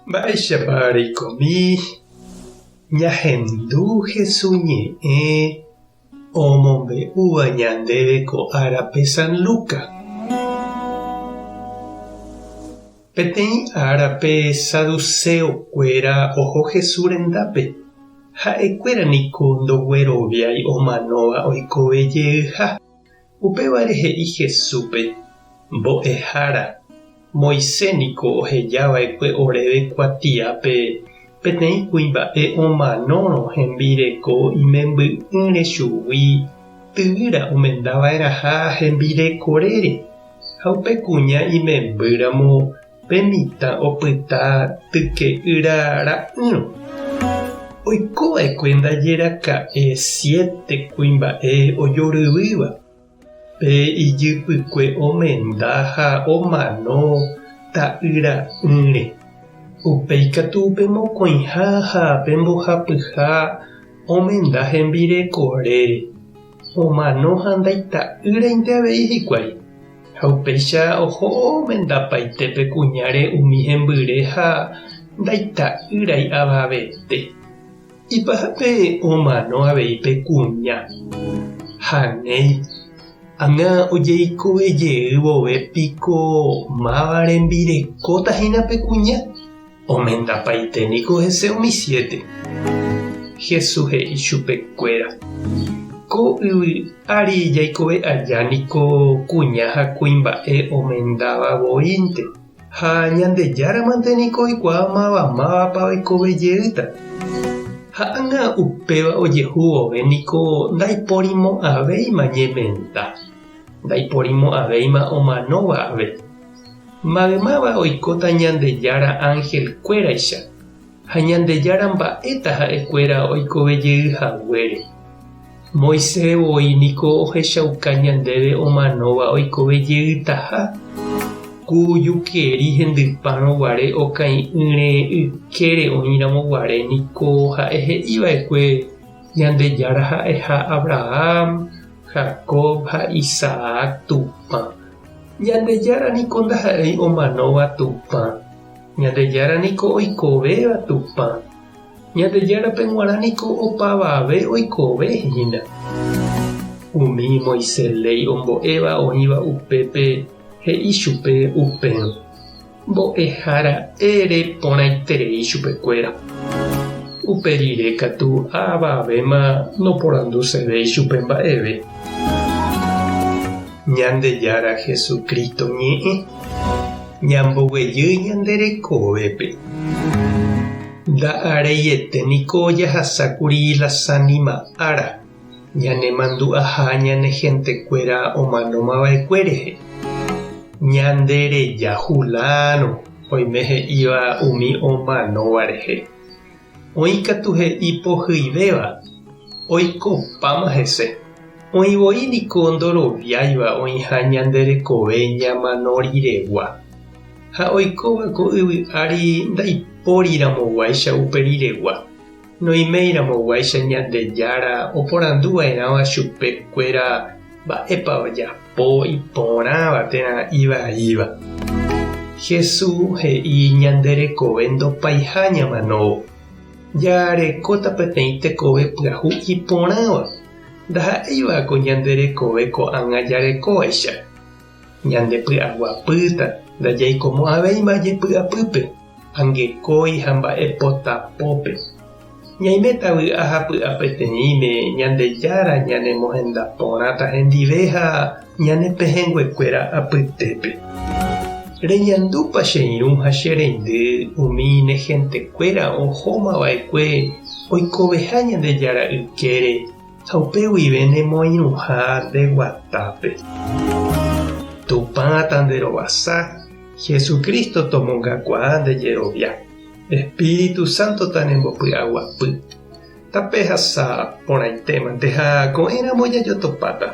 Mba'éichapa reikomi ñahendu Hesu ñe'ẽ omombe'úva ñandéve ko árape San Lucas? Peteĩ árape saduceo-kuéra oho Hesu rendápe, ha'ekuéra niko ndogueroviái omanóva oikove jeyha. Upévare he'i Jesúspe, Mbo'ehára, Moisés niko oheja va'ekue oréve kuatiápe peteĩ kuimba'e omanórõ hembireko imemby'ỹre chugui tyvýra omenda va'erãha hembirekorére, ha upe kuña imembýramo pe mitã opyta tyke'ýra ra'ýrõ. Oiko va'ekue ndaje raka'e siete kuimba'e ojoryvýva, pe ijypykue omenda ha omano ta'yra'ỹre. Upéi katu pe mokõiha ha pe mbohapyha omenda hembirekorére, omano ha ndaita'ýrainte avei hikuái. Ha upéicha oho omendapaite pe kuñáre umi hembyre ha ndaita'ýrai avavete. Ipahápe omano avei pe kuña. Ha néi, ág̃a ojeikove jey vove piko máva rembirekóta hína pe kuña? Omendapaite niko hese umi siéte. Jesús he'i chupe kuéra, Ko yvy ári jaikove aja niko kuña ha kuimba'e omendáva voínte, ha Ñandejára mante niko oikuaa máva mávapa oikove jeýta. Ha ág̃a upéva ojehu vove niko ndaiporimo'ãvéima ñemenda, ndaiporimo'ãvéima omanóva ave. Maymáva oikóta Ñandejára ánhelkuéraicha, ha Ñandejára mba'éta ha'ekuéra oikove jey haguére. Moisés voi niko ohechauka ñandéve omanóva oikove jeytaha, ku jukeri hendypárõ guare okai'ỹre ykére oĩramo guare niko ha'e he'i va'ekue Ñandejára ha'eha Abraham, Jacob ha Isaac Tupã. Ñandejára niko ndaha'éi omanóva Tupã, Ñandejára niko oikovéva Tupã. Ñandejárape g̃uarã niko opavave oikove hína. Umi Moisés léi ombo'éva oĩva upépe he'i chupe upérõ, Mbo'ehára ere porãiterei chupekuéra. Upe rire katu avavéma noporandusevéi chupe mba'eve. Ñandejára Jesucristo ñe'ẽ ñamboguejy ñande rekovépe. Nda'areiete niko jahasákuri la Sanima ára, ñanemandu'aha ñane hentekuéra omanómava'ekue rehe. Ñande reja huláno oime he'íva umi omanóva rehe. Oĩ katu he'i pohyivéva, oikopáma hese. Oĩ voi niko ndoroviáiva oĩha ñande rekove ñamano riregua. Ha oikóva ko yvy ári ndaipóriramoguáicha upe riregua, noiméiramoguáicha Ñandejára oporandu va'erãva chupe kuéra mba'épa ojapo iporãva térã ivaíva. Jesús he'i ñande rekove ndopaiha ñamanóvo. Jarekóta peteĩ tekove pyahu iporãva, ndaha'éiva ko ñande rekove ko'ág̃a jarekóvaicha. Ñande py'aguapýta, ndajaikomo'ãvéima jepy'apýpe, angekói ha mba'epotapópe. Ñaiméta vy'a ha py'a peteĩme Ñandejára ñanemohenda porãta hendive ha ñane pehẽnguekuéra apytépe. Reñandúpa che irũ ha che reindy umi ne hentekuéra ohóma va'ekue oikoveha Ñandejára ykére ha upe guive nemoirũha nde guatápe? Tupã tanderovasa, Jesucristo tomongakuaa nde jerovia. Espíritu Santo tanembopy'aguapy. Tapehasa porãitémante ha ko'ẽramo jajotopáta.